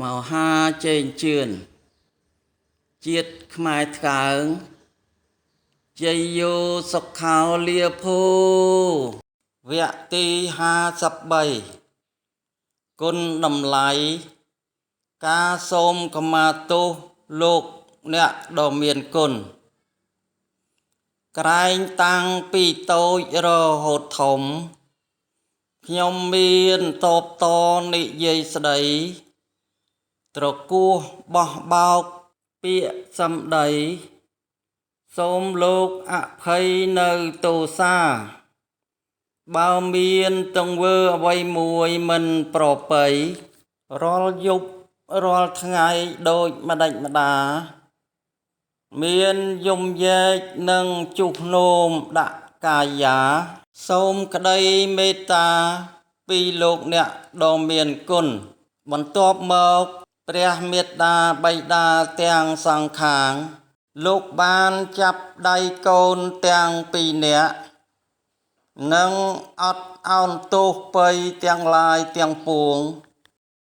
មហាជេងជឿនជាតិខ្មែរថ្កើងជ័យយោសុខោលាភូវគ្គទី53គុណតម្លៃការសូមខមាទោសលោកអ្នកដ៏មានគុណក្រែងតាំងពីតូចរហូតធំខ្ញុំមានតបតនិយាយស្ដីត្រគោះបោះបោកពាក្យសម្ដីសូមលោកអភ័យនៅទោសាបើមានទង្វើអ្វីមួយមិនប្រពៃរាល់យប់រាល់ថ្ងៃដូចម្ដេចម្ដាមានយំយែកនិងជុះនោមដាក់កាយាសូមក្តីមេត្តាពីលោកអ្នកដ៏មានគុណបន្ទាប់មកព្រះមេត្តាបិតាទាំងសងខាងលោកបានចាប់ដៃកូនទាំងពីរនាក់និងអត់ឱនទោសពៃទាំងឡាយទាំងពួង